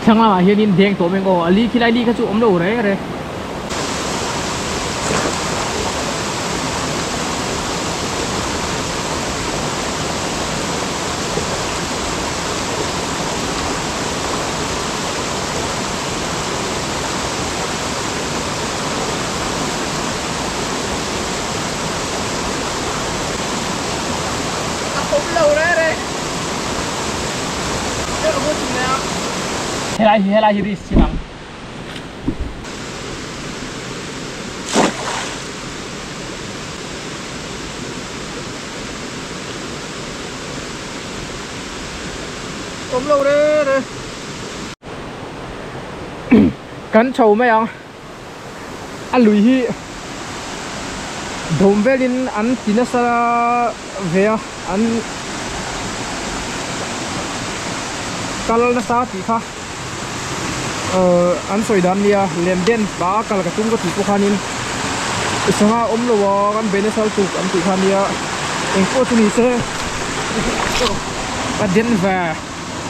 Thlang lamah hianin deng tawh mai ang aw, a li khi lai li kha chu awm lo reng reng. Helai hi helai hi risk chin ang. Awm lo re re. Kan chho mai ang. A lui hi dawm velin an ti nasa ve a an kal nasa tih kha ahh an sawi dan nia lem den pa kal ka tum ka tih pawh khanin i sangha awm lo a kan be nasa lutuk an tih kha nia engpawh chu ni se ka den ve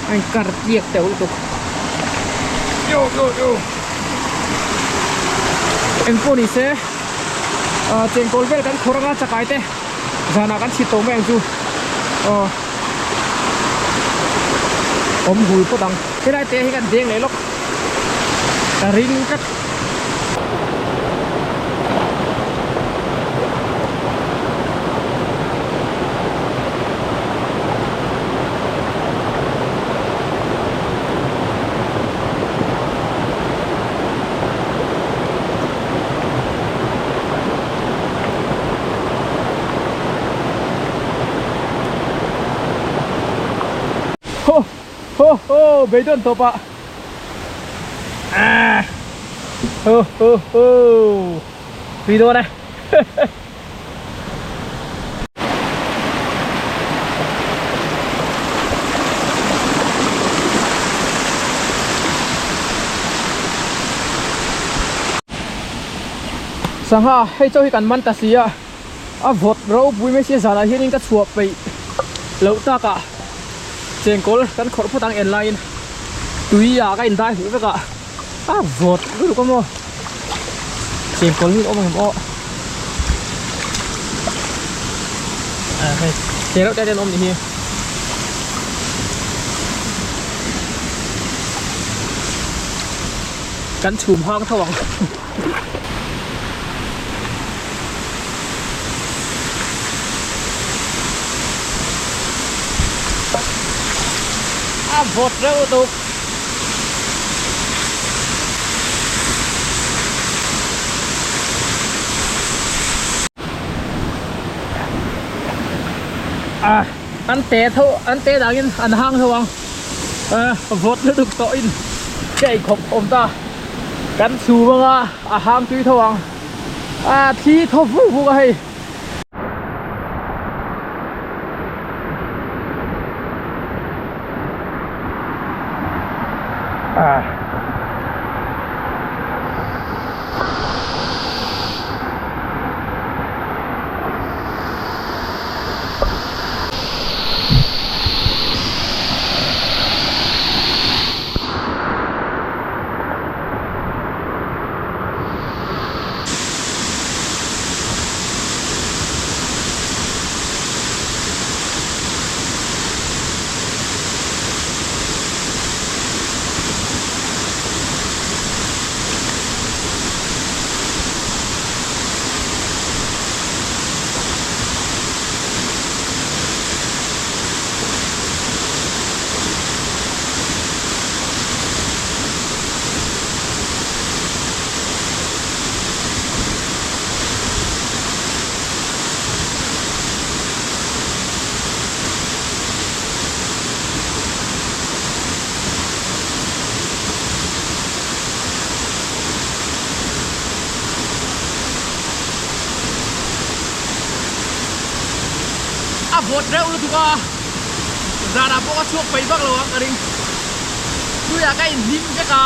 a inkar tliak teuh lutuk engpawh ni se ah chengkawl vel kan khawrh anga chakai te zanah kan chhit tawh mai ang chu aw awm hul phawt ang helai te hi kan deng leh lawk ka ring tlat. Ho ho ho beidawn tawp ah ah ho ho ho tui dawn e. Sangha hei chaw hi kan man ta si a a vawt ropui mai sia zanah hianin ka chhuah peih loh takah chengkawl kan khawrh phawt ang en laiin tui ah ka indai huh vek a a vawt lutuk a maw chengkawl hi awm ang em aw ah hei te reuh te te an awm nih hi. Kan chhum hang tho ang. A vawt reuh lutuk. A an te tho an te dangin an hang tho ang. A vawt lutuk tawh in ka eikhawp awm ta. Kan chhum anga a hang tui tho ang. A thli thaw vuk vuk a hei. A vawt reuh lutuk a zanah pawh ka chhuak peih vak lo ang ka ring tuiah ka inhlim vek a.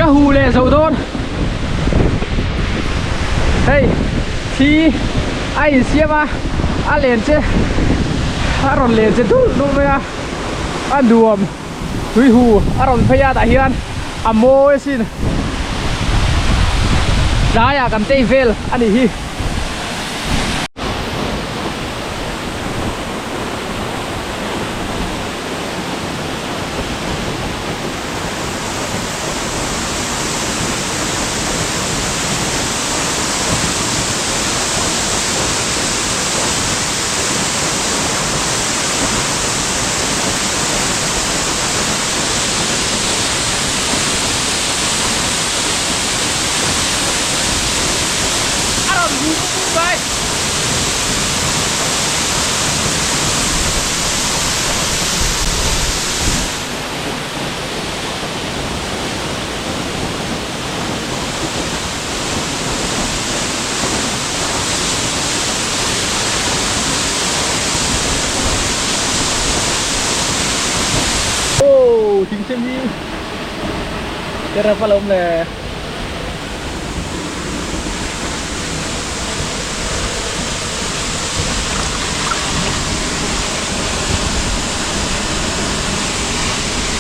Ka hu leh zo dawn. Hei thli a insiam a, a len che a rawn len che dul dul mai a, a nuam tui hu a rawn phei a tah hian a mawi asin. Tlaiah kan tei vel a nih hi. A rawn hu mup mup mai. Aw thingthem hi terap a lo awm le.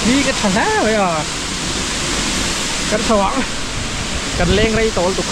Ni ka tha hle mai a kan chho ang kan leng rei tawh lutuk.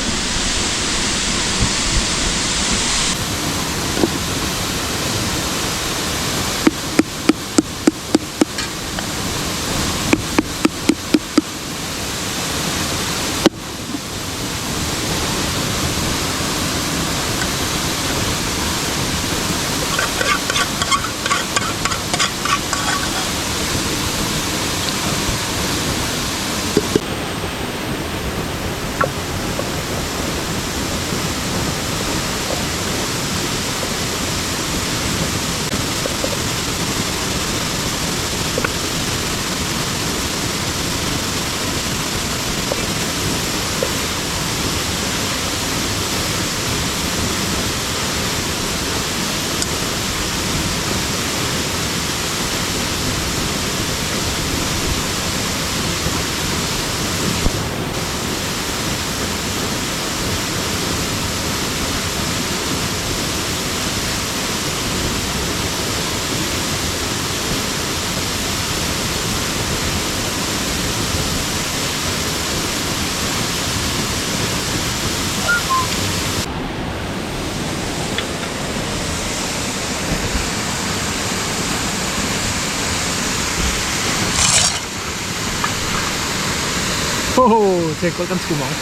Ho ho chengkawl kan chhum ang.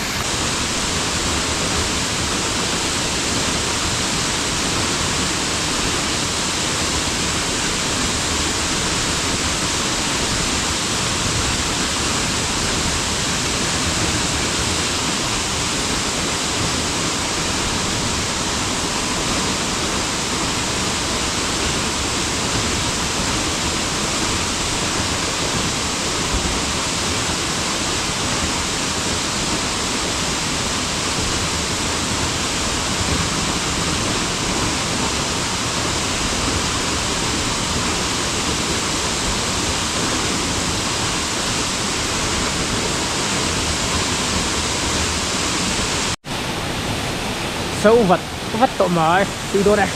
So vat vat tawh mai tui dawn e.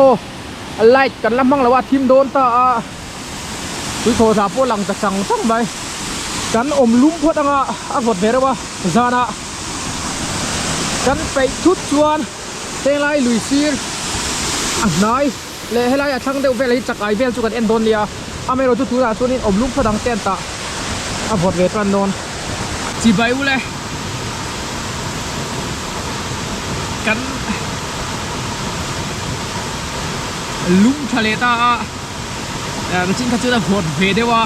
Aw light kan la hmang lo a thim dawn ta a tuikhawh thla pawh lang ta chang chang mai kan awm lum phawt anga a vawt ve reuh a zanah kan peih thut chuan henglai lui sir a hnai leh helai a thlang deuh vel hi chakai vel chu kan en dawn nia amaherawhchu tunah chuanin awm lum phawt ang tent ah a vawt ve tan dawn chibai ule kan lum tha leh ta a machine kha chuan a vawt ve deuh a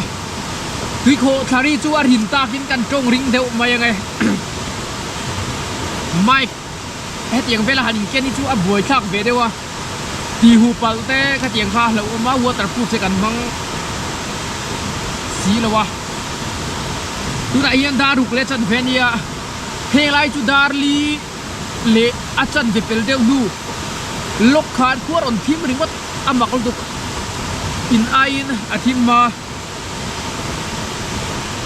tuikhawh thlari chu a rin takin kan tawng ring deuh mai ang e mic hetiang vela han inken hi chu a buai thlak ve deuh a tihu palh te khatiang kha a hlauhawm a waterproof te kan hmang si lo a tunah hian dar ruk leh chanve a nia heng lai chu dar li leh a chanve pel deuh hnu lawk khan khua rawn thim ringawt a mak lutuk in aiin a thim hma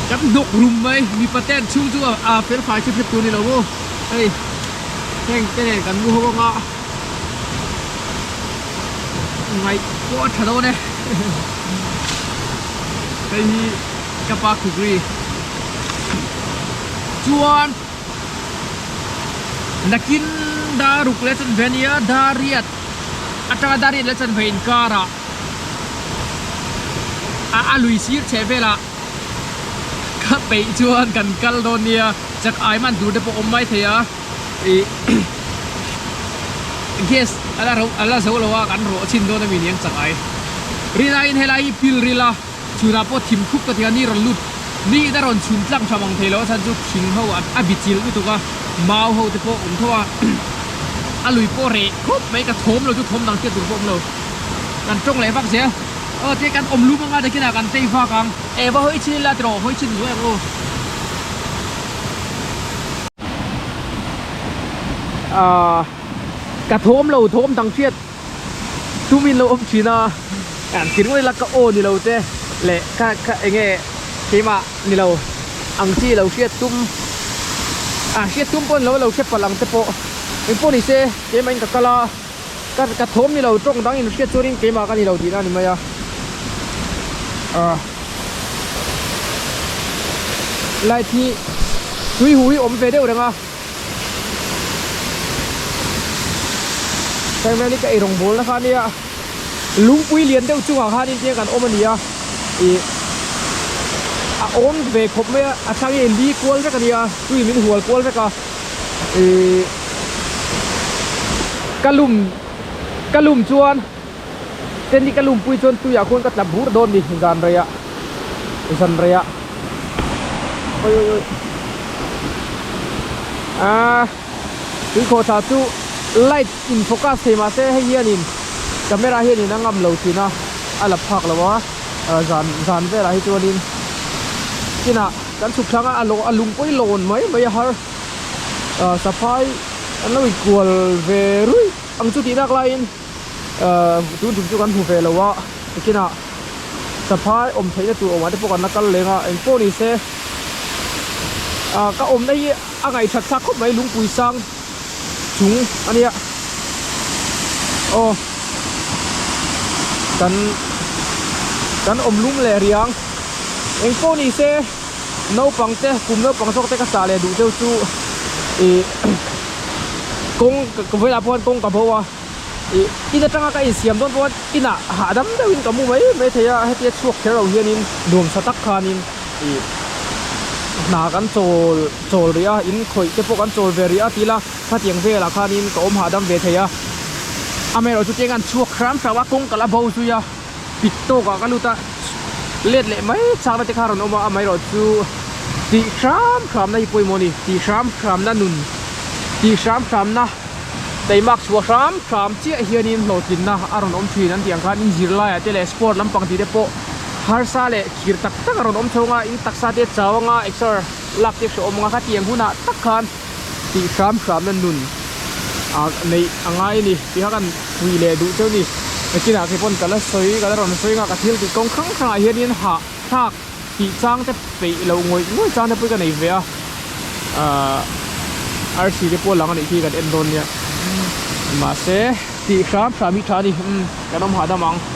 kan hnawk rum mai mipa te an chhung chu a fel fai hrep hrep tur a ni lo maw hei heng te nen kan mu ho anga ngaih pawh a tha dawn e hei hi ka pa khukri chuan Nakin dar ruk leh chanve a nia dar riat atanga dar riat leh chanve inkarah a a lui sir chheh velah ka peih chuan kan kal dawn nia chak ai man tur te pawh awm mai thei a ih gas a la ro a la zo lo a kan rawh chhin dawn ami niang chak ai rinaiin helai hi pil ril a. Chhunah pawh thim khup ka ti a, ni rawn lut ni in a rawn chhun tlang tha mang thei lo a chhan chu thing ho a bi chil lutuk a, mau ho te pawh awm tho a, a lui pawh reh khawp mai ka thawm lo chu thawm dang hriat tur pawh awm lo, kan tawng leh vak zel aw tia kan awm lum anga takin ah kan tei vak ang e va hawi chin ila tiraw hawi chin zuai ang u. Ahh ka thawm lo thawm dang hriat. Tumin lo awm thin a, an ti ringawt ila ka aw ni lo te leh ka ka enge keimah ni lo ang chi lo hriat tum ah hriat tum pawh ni lo lo hre palh ang te pawh engpawh ni se keimah in ka kal a ka ka thawm ni lo tawng dang in hriat chuan in keimah ka ni lo tihna a ni mai a ah light hi tui hu hi awm ve deuh reng a. Heng vel hi ka eirawng bawl na kha ania lungpui lian deuh chungah khanin tiang kan awm a ni a ih a awm ve khawp mai a a thlang hi li kual vek a nia tui min hual kual vek a ih ka lum ka lum chuan ten hi ka lumpui chuan tuiah khuan ka tla bur dawn a ni zan reiah zan reiah oi oi oi aaa tuikhawh thla chu light in focus thei mah se hei hianin camera hianin a ngam lo thin a a la phak lo a zan zan velah hi chuanin chinah kan chhuk thlang a a lung pawh hi lawn mai mai a har ah saphai an lo inkual ve ruih ang chu tih nak laiin. Ahh tun tum chu kan hmu ve lo a tikinah saphai awm theihna tur awmah te pawh kan la kal leng a engpawh ni se ah ka awmna hi a ngaihthat thlak khawp mai lungpui sang chung a nia aw kan kan awm lum leh riang engpawh ni se naupang te kum naupang zawk te ka chah leh duh deuh chu ih kawng ka vawilah pawh kawng ka bo a. Ih in atanga ka insiam dawn pawh inah hahdam deuhin ka mu mai mai thei a hetia chhuak kher lo hianin nuam sa tak khanin ih hna kan chawl chawl rih a in khawih te pawh kan chawl ve rih a ti ila khatiang velah khanin ka awm hahdam ve thei a amaherawh chu tiang an chhuak hram hram a kawng ka la bo zui a pit tawkah ka lut a let leh mai chakna te kha a rawn awm a amaherawh chu tih hram hramna hi pawimawh a ni tih hram hramna nun tih hram hramna. Teimak chhuah hram hram chiah hianin hlawhtlinna a rawn awm thin an tih ang khan in zirlaiah te leh sport lampang tih te pawh harsa leh khir tak tak a rawn awm chho anga in taksa te chau anga exer lak te hrehawm anga khatiang hunah tak khan tih hram hramna nun ah neih a ngai a ni tih kha kan pui leh duh cheu a ni. Nakinah khi pawn ka la sawi ka la rawn sawi anga ka thil tih kawng hrang hrangah hianin hah thlak tih chang te peih loh ngawih ngawih chang te pawh hi ka nei ve a ahh arsi te pawh lang anih khi kan en dawn nia mahse. Tih hram hram hi tha a ni. Umm kan awm hahdam ang.